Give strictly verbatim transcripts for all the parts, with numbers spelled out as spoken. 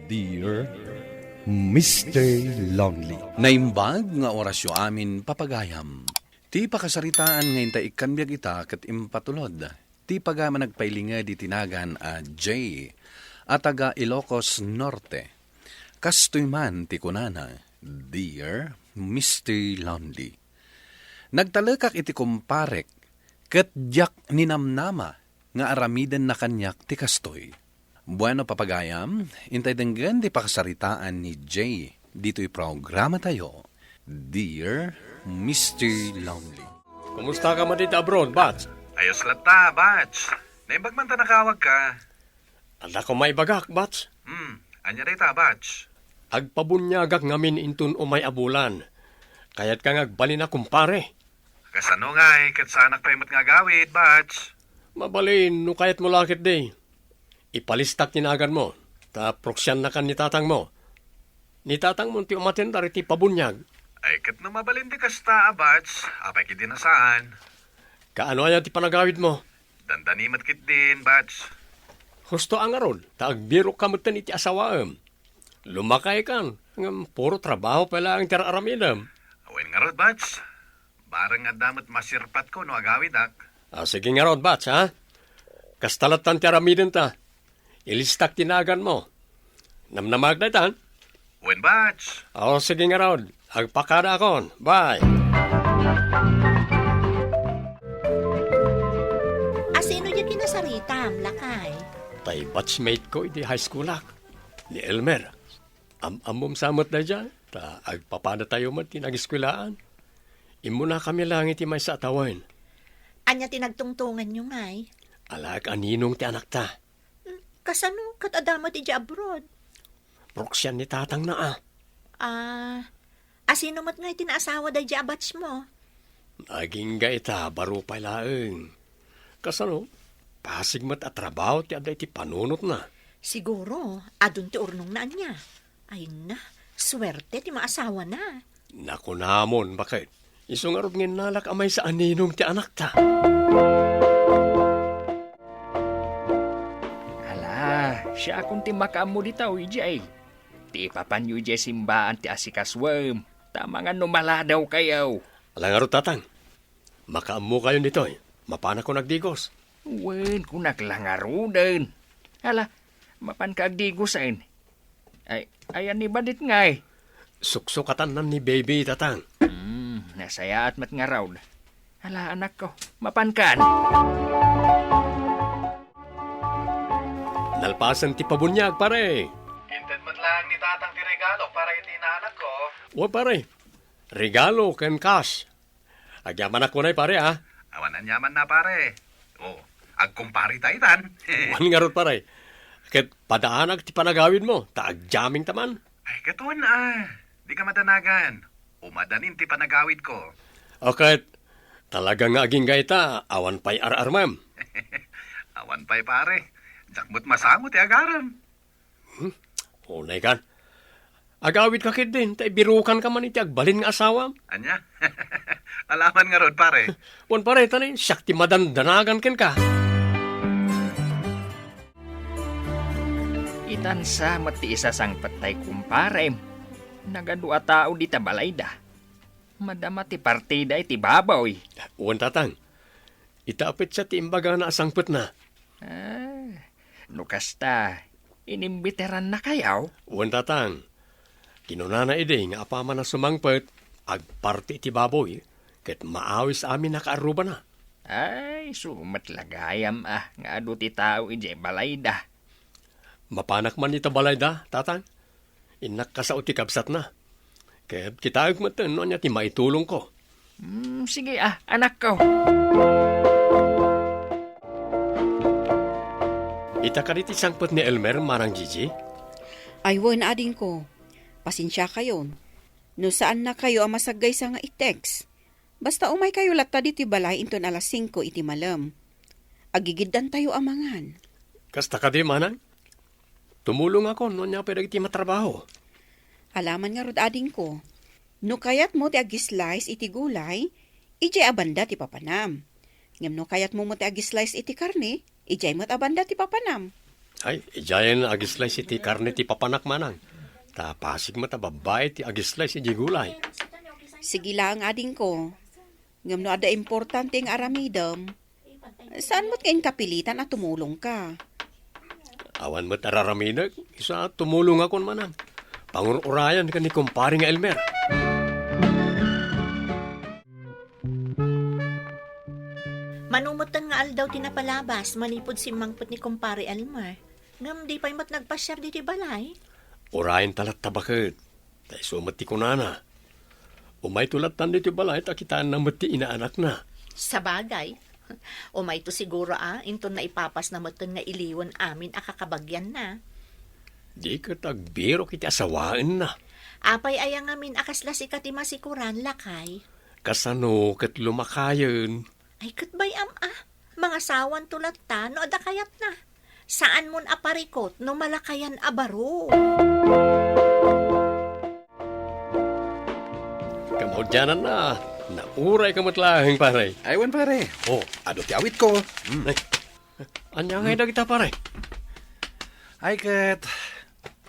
Dear Mister Lonely. Naimbag nga orasyo amin, papagayam. Ti pakasaritaan nga inta ikkan biag ita ket impatulod ti pagayam a nagpailinged iti nagan a Jay a taga Ilocos Norte. Kastoy man ti kunana, Dear Mister Lonely. Nagtalekak iti kumparek ket diak ninamnama nga aramidenna kaniak ti kastoy. Bueno, papagayam, intay denggen ti pakasaritaan ni Jay ditoy programatayo, Dear Mister Lonely. Kumusta ka man dita abroad, Bats? Ayos latta, Bats. Naimbag man ta nakawag ka. Adda ko maibagak, Bats. Hmm, ania dayta, Bats? Agpabuniagak ngamin inton umay a bulan. Kayat ka nga agbalin a kumpare? Kasano ngay, ket saanak pay met nga agawid, Bats? Mabalin, no kayat mo la ketdi. Ipalistak ti naganmo, ta proksiannakan ni tatangmo. Ni tatangmo ti umattendar iti pabuniag. Ay, ket no mabalin ti kasta a, Bats, apay ketdi a saan? Kaano aya ti panagawidmo? Dandani met ketdin, Bats. Husto a ngarud, ta agbirokka metten iti asawaem. Lumakaykan, ngem puro trabaho pay laeng ti ar-aramidem. Wen ngarud, Bats. Bareng adda met masirpatko no agawidak. Ah, sige ngarud, Bats, ha? Kasta lattan ti aramidenta. Ilistak ti naganmo. Namnamaak daytan? Wen, Bats. Oh, sige ngarud. Agpakadaakon. Bye. Asino diay kinasaritam, lakay? Tay batchmate ko iti high schoolak, ni Elmer. Am-ammom sa met daydiay, ta agpapadatayo met ti nageskuelaan. Immunakami laeng iti maysa a tawen. Ania ti nagtungtonganyo ngay? Alaek a ninong ti anakta. Hmm, kasano ket adda met idiay abroad? Proksian ni tatangna a. Ah, asino met ngay ti naasawa daydiay a batchmo? Agingga ita, baro pay laeng. Kasano? Pasig met a trabaho ti adda iti panunotna. Siguro, adun ti urnongna ania. Ay na, suerte ti maasawana. Nakunamon, baket. Isu ngarud nga innalak a maysa a ninong ti anakta. Ala, siakon ti makaammo dita, uy, diay. Ti ipapanyo idiay simbaan ti asikasuem, ta amangan no maladaw kayo. Ala ngarud, tatang. Makaammokayon ditoy. Mapanakon agdigos. Wen, kunak la ngaruden. Ala, mapanka agdigosen. Ay, ayan ni badit ngay. Suksukatannan ni baby, tatang. Hmm, nasayaat met ngarud. Ala, anakko, mapankan. Nalpasen ti pabuniag, pare. Inted met laeng ni tatang ti regalo para iti naanakko. Wa, pare. Regalo ken cash. Agyamanak unay, pare, a. Awan aniamanna, pare. O, agkumpare ta itan. Wen ngarud, pare. Ket padaanak ti panagawidmo, ta agyamingta man. Ay, ket wen a. Dika madanagan. Umadanin ti panagawidko. O ket, talaga nga agingga ita, awan pay ar-armem. Awan pay, pare. Diak met masango ti agarem. Hmm? Unay kan. Agawidka ketdin, ta ibirukanka man iti agbalin nga asawam. Ania? Alaman ngarud, pare. Wen, pare, ta ni, siak ti madandanagan kenka. Itan sa met ti isasangpet tay kumparem. Nagadu a tao dita balayda. Madama ti partida iti baboy. Wen, tatang. Ita a petsa ti imbagana a sangpetna. Ah, no kasta, inimbitaranna kayo? Wen, tatang. Kinunana idi nga apaman a sumangpet, agparti iti baboy, ket maawis amin a kaarrubana. Ay, isu met la gayam a nga adu ti tao idiay balayda. Mapanak man ita balayda, tatang. Innak kasao ti kabsatna. Ket kitaek met no ania ti maitulongko. Hmm, sige a, anakko. Ita kadi ti sangpet ni Elmer, Manang Gigi? Ay wen, adingko. Pasensiakayon. No saannakayo a masaggaysa nga i-text. Basta umaykayo latta ditoy balay inton alas singko iti malem. Agigiddantayo a mangan. Kasta kadi, manang? Tumulongakon no ania pay dagiti matrabaho. Alaman ngarud, adingko. No kayatmo ti ag-slice iti gulay, idiay a banda ti papanam. Ngem no kayatmo met ti ag-slice iti karne, idiay met a banda ti papanam. Ay, idiayen agislice iti karne ti papanak, manang. Ta pasig met a babbai ti agislice iti gulay. Sige laeng, adingko. Ngem no adda importante nga aramidem, saan met nga inkapilitan a tumulongka? Awan met araramidek, isu a tumulongakon, manang. Pangur-urayan ken ni kumpare nga Elmer. Mano metten nga aldaw ti napalabas manipud simmangpet ni kumpare Elmer. Ngem di pay met nagpasiar ditoy balay? Urayen ta latta baket. Ta isu met ti kunana. Umayto lattan ditoy balay ta kitaenna met ti inaanakna. Sabagay. Umayto siguro a, inton naipapasna metten nga iliwen amin a kakabagianna. Di ket agbirok iti asawaenna. Apay aya ngamin a kasla sika ti masikuran, lakay? Kasano ket lumakayen? Ay, ket bay-am a, mangasawanto latta no adda kayatna. Saanmon a parikot no malakayan a baro. Kamaudiananna, nauray ka met laeng, pare. Ay, wen, pare. Oh. Adu ti awitko. Mm. Ay, ania ngay dagita, pare? Ay, ket,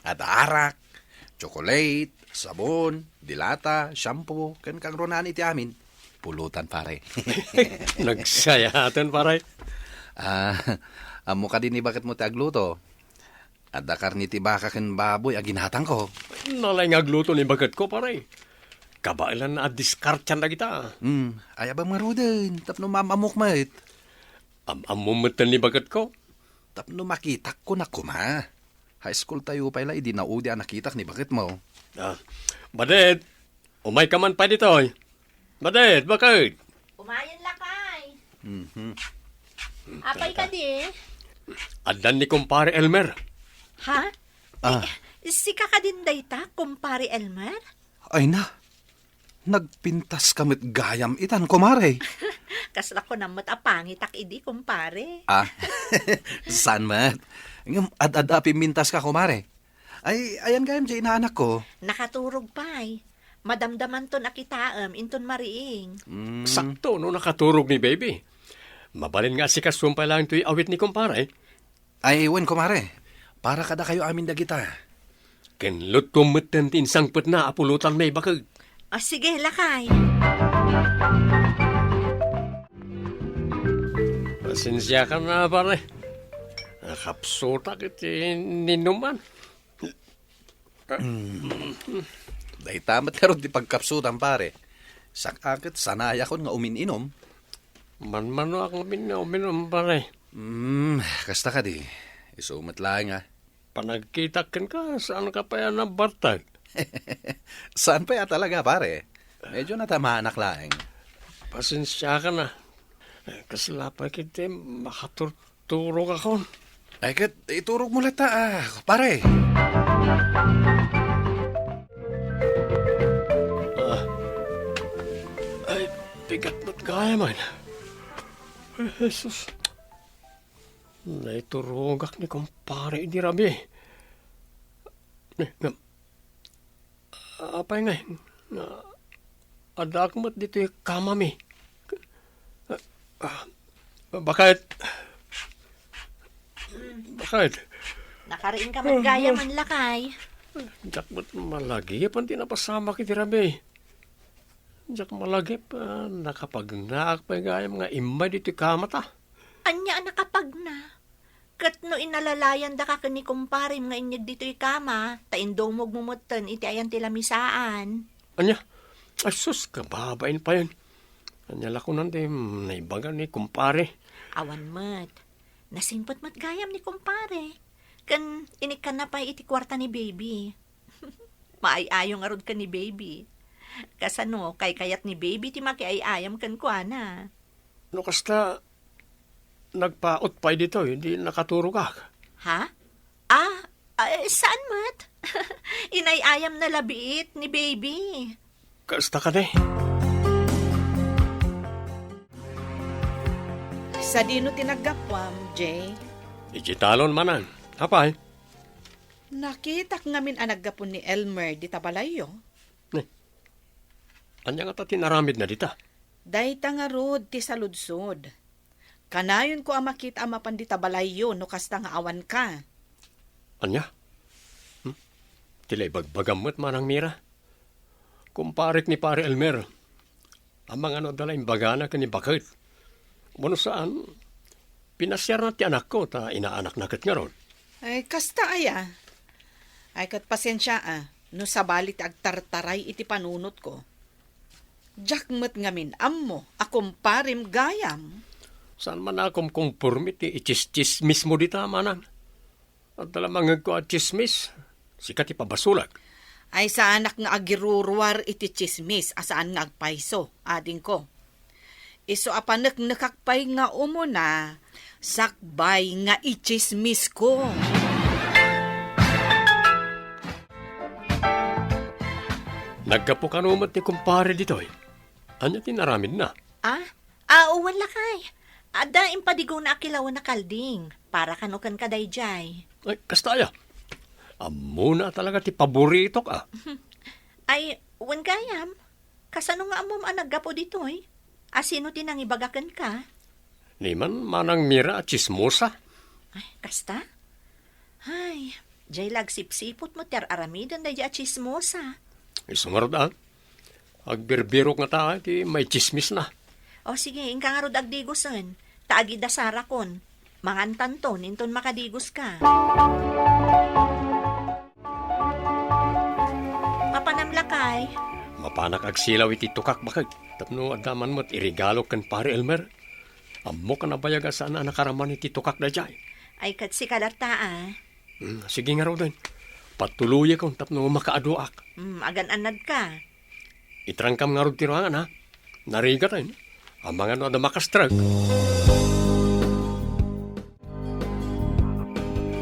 adda arak, tsokolate, sabon, dilata, shampoo, ken kangrunaan iti amin. Pulutan, pare. Nagsayaten, pare. Ah, ammo kadi ni baketmo ti agluto? Adda karne ti baka ken baboy a ginatangko. Nalaing nga agluto ni baketko, pare. Kabaelanna a diskartian dagita. Hmm, ay, abam ngaruden, tapno maam-ammok met. Am-ammom metten ni baketko? Tapno makitakko na koma. High school tayo pay la idi naudi a nakitak ni baketmo. Ah, Badet, umayka man pay ditoy. Badet, baket? Umayen lakay. Mhm. Apay kadi? Addan ni kumpare Elmer. Ha? Ah. Eh, sika kadin dayta, kumpare Elmer? Ay na, nagpintas ka met gayam itan, kumare. Kasla kunam met a pangitak idi, kumpare. Ah, saan met? Ngem ad-adda a pimmintas ka, kumare. Ay, ayan gayam diay inaanakko. Nakaturog pay. Madamdamanton a kitaem inton mariing. Mm. Sakto no nakaturog ni baby. Mabalin nga asikasom pay laeng toy awit ni kumpare. Ay, wen, kumare. Para kadakayo amin dagita. Ken lutkom metten ti insangpetna a pulutan, may bakeg. Ah, sige, lakay. Pasensiakan na, pare. Nakapsutak iti ninuman. Mm. Dayta met ngarud ti pagkapsutam, pare. Sak-a ket sanayakon nga umin-inom. Manmanoak ngamin nga umin-inom, pare. Mm, kasta kadi. Isu met laeng, a. Panagkitak kenka, saan ka pay a nabartag? Saan pay a talaga, pare? Medyo natamaanak laeng. Pasensiakan na. Kasla pay ketdi makatur- Turogakon. Ay, ket iturogmo latta, a, pare. Ah. Ay, bigat met gayam. Ay, Jesus. Naiturogak ni kumpare idi rabii. Ni, ngem, Apay ngay, addaak met ditoy kamami. Ah, bakit? Bakit? Nakariing ka met gayam, lakay. Diak met malagip ti napasamak iti rabii. Diak malagip, a, nakapagnaak pay gayam nga immay ditoy kamata. Ania a nakapagna? Ket no inalalayandaka ken ni kumparem nga inyeg ditoy kama, ta indumogmo metten iti ayan ti lamisaan. Ania? Ay, sus, kababain payen. Ania la kunan ti naibaga ni kumpare? Awan met. Nasingpet met gayam ni kumpare. Ken inikkanna pay iti kuarta ni baby. Maay-ayo ngarud ken ni baby. Kasano, kaykayat ni baby ti makiay-ayam kenkuana? No kasta, nagpaut pay ditoy, di nakaturogak. Ha? Ah, ah, eh, saan met? Inay-ayam na labiit ni baby. Kasta kadi. Sadino ti naggapuam, Jay? Iti talon, manang. Apay? Nakitak ngamin a naggapu ni Elmer dita balayyo. Ni, ania ngata ti inaramidna dita? Dayta ngarud ti saludsod. Kanayonko a makita a mapan dita balayyo no kasta nga awanka. Ania? Hmm? Ti la ibagbaga met, Manang Mira? Kumparek ni Pare Elmer. Amangan no adda la imbagana ken ni baket. Wenno saan, pinasiarna ti anakko ta inaanakna ket ngarud. Ay, kasta aya. Ay, ket pasensia, a, no sabali ti agtartaray iti panunotko. Diak met ngamin ammo a kumparem gayam. Saan man a kumkonforme ti itsistsismismo dita, Manang. Adda la mangngegko a tsismis, sika ti pabasolak. Ay, saanak nga agiruruar iti tsismis a saan nga agpayso, adingko. Isu a paneknekak pay nga umuna, sakbay nga itsismisko. Naggapu kano met ni kumpare ditoy? Ania ti naramidna? Ah? Ah, wen lakay. Adda impadigona a kilawen a kalding. Para kano kenka daydiay. Ay, kasta aya. Ammona talaga ti paboritok, a. Ay, wen gayam. Kasano nga ammom a naggapu ditoy? A sino ti nangibaga kenka? Ni man Manang Mira a tsismosa. Ay, kasta? Ay, diay la agsipsiput met ti ar-aramiden daydiay a tsismosa. Isu ngarud, a. Agbirbirok ngata ti maitsismisna. O sige, inka ngarud agdigosen, ta agidasarakon. Mangantanton inton makadigoska. Mapanam lakay? Mapanak agsilaw iti tukak, baket, tapno adda man met iregalok ken Pare Elmer. Ammok a nabayag a saan a nakaraman iti tukak daydiay. Ay, ket sika latta, a. Hmm, sige ngaruden. Patuloyakon tapno makaaduak. Hmm, agan-annadka. Itrangkam ngarud ti ruangan, a. Narigat, a. Amangan no adda makastrek.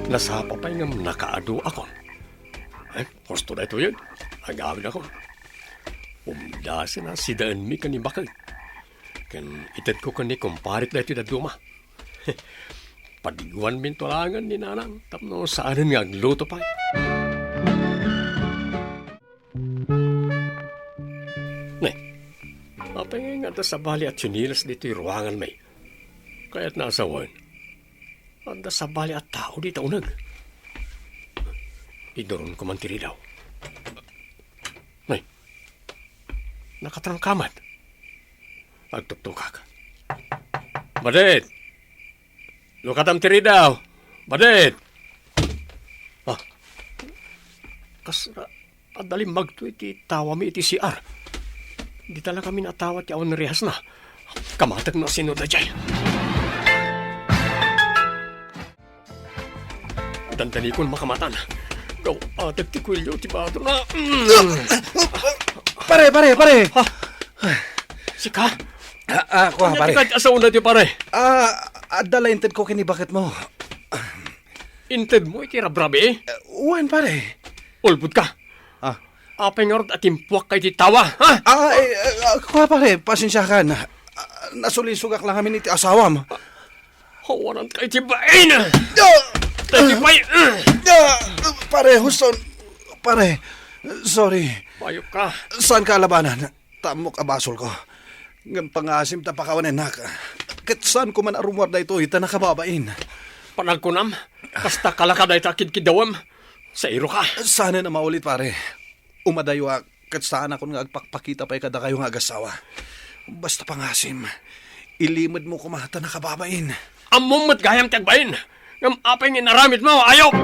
Nasapa pay ngem nakaaduakon. Ay, husto daytoyen. Agawidakon. Umdasen a sidaenmi ken ni baket. Ken itedko ken ni kumparek daytoy dadduma. Padiguanminto laengen ni Nanang tapno saanen nga agluto pay. Ne, apay nga adda sabali a tsinelas ditoy ruanganmi? Kayatna a sawen, adda sabali a tao dita uneg. Iduronko man ti ridaw. Ne, nakatrangka met. Agtuktukak. Badit! Lukatam ti ridaw. Badit! Ah. Kas, adda limmagto iti tawami iti C R. Dita la kami natawat ti awan rehasna. Kamatek no sino daydiay. Dandanikon makamatan. Gaw-atek ti kuelio ti badona. Mm. Pare, pare, pare! Ha? Sika? Ah, ah, kua, pare. Ania ti kayat a saona ti pare? Ah, adda la intedko ken ni baketmo. Intedmo iti rabrabii? Eh, wen, pare. Ulbodka. Ah. Apay ngarud a timpuakka iti tawa, ha? Ah, eh, ah, kua, pare, pasensiakan. Ah, nasulisogak la ngamin iti asawam. Awanan ka iti bain! Ah! Iti bain! Ah! Pare, huston. Pare, sorry. Bayok ka. Saanka a labanan? Ta ammok a basolko. Ngem pangasim ta pakawanennak. Ket saanko man a rummuar daytoy ta nakababain. Panagkunam, kasta ka la kadayta a kidkiddawem. Sairo ka. Saanen a maulit, pare. Umadayoak ket saanakon nga agpakpakita pay kadakayo nga agassawa. Basta pangasim, ilimedmo koma ta nakababain. Ammom met gayam ti agbain. Ngem apay nga inaramidmo, ayop!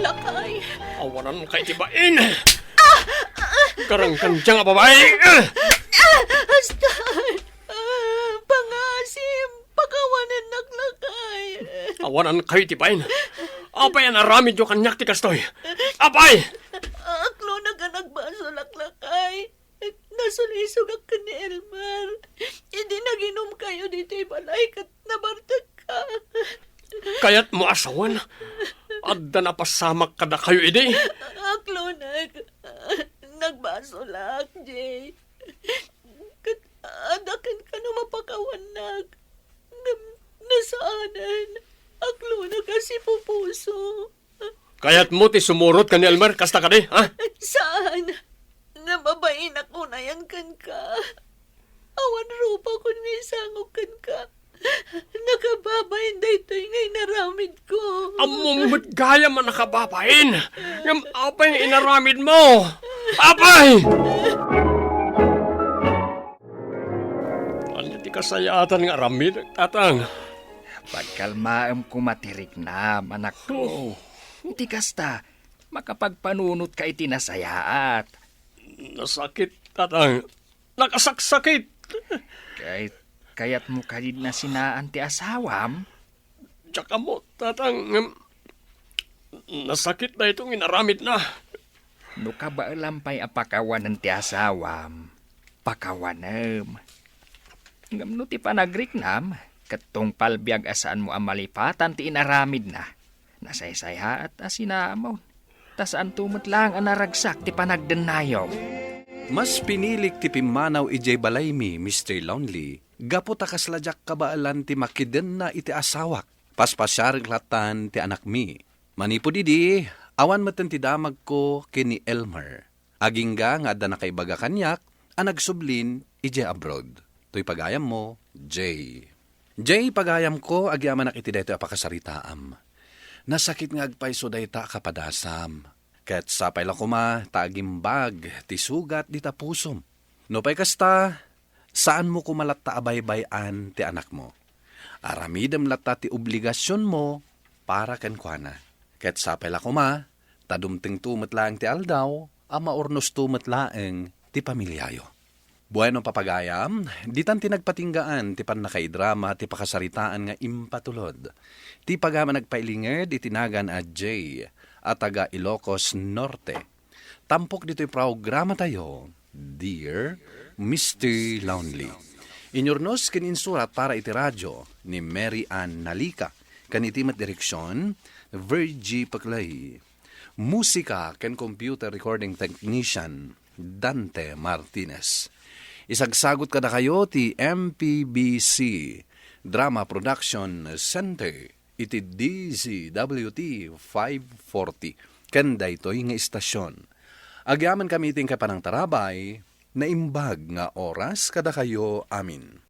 Lakay. Awanan ka iti bain. Garangkan dia nga babai. Astan. Ah, pangasim, pakawanennak, lakay. Awanan kayo iti bain. Apay a naramidyo kaniak ti kastoy? Apay! Aklonag a nagbasolak, lakay. Nasulisogak ken ni Elmer. Idi naginom kayo ditoy balay ket nabartekka. Kayatmo a sawen, adda napasamak kadakayo idi? Aklonag. Nagbasolak, Jay. Ket adda kenka no mapakawannak. Ngem no saanen, aklonag a sipupuso. Kayatmo ti sumurot ken ni Elmer, kasta kadi, ha? Saan? Ngem abainak unayen kenka. Awan rupakon nga isangok kenka. Nakababain daytoy nga inaramidko. Ammom met gayam a nakababain. Ngem apay nga inaramidmo? Apay! Ania ti kasayaatan nga aramidek, Tatang? Pagkalmaem koma ti riknam, anakko. Iti kasta, makapagpanunotka iti nasayaat. Nasakit, Tatang. Nakasaksakit. Kay, kayatmo kadin a sinaan ti asawam? Diak ammo, Tatang, ngem nasakit daytoy nga inaramidna. No kabaelam pay a pakawanen ti asawam, pakawanem. Ngem no ti panagriknam, ket tungpal biag a saanmo a malipatan ti inaramidna, nasaysayaat a sinamon. Ta saanto met laeng a naragsak ti panagdennayom. Mas pinilik ti pimmanaw idiay balaymi, Mister Lonely, gapu ta kasla diak kabaelan ti makidenna iti asawak. Paspasiarek lattan ti anakmi. Manipud idi, awan metten ti damagko ken ni Elmer. Agingga nga adda nakaibaga kaniak a nagsublin idiay abroad. Toy pagayammo, Jay. Jay, pagayamko, agyamanak iti daytoy a pakasaritaam. Nasakit nga agpayso dayta a kapadasam. Ket sapay la koma ta agimbag ti sugat dita pusom. Nupay kasta, saanmo koma latta a baybay-an ti anakmo. Aramidem latta ti obligasionmo para kenkuana. Ket sapay la koma ta dumtengto met laeng ti aldaw a maurnosto met laeng ti pamiliayo. Bueno, papagayam, ditan ti nagpatinggaan ti pannakaidrama ti pakasaritaan nga impatulod. Ti pagayam a nagpailinged iti nagan a Jay a taga Ilocos Norte. Tampok ditoy programatayo, Dear Mister Lonely. Inyurnos ken insurat para iti radio ni Mary Ann Nalica, ken iti met direksion, Virgie Paclay. Musika ken computer recording technician, Dante Martinez. Isagsagot kadakayo ti M P B C Drama Production Center iti D Z W T five forty ken daytoy nga istasyon. Agyamankami iti inkay panangtarabay, naimbag nga oras kadakayo amin.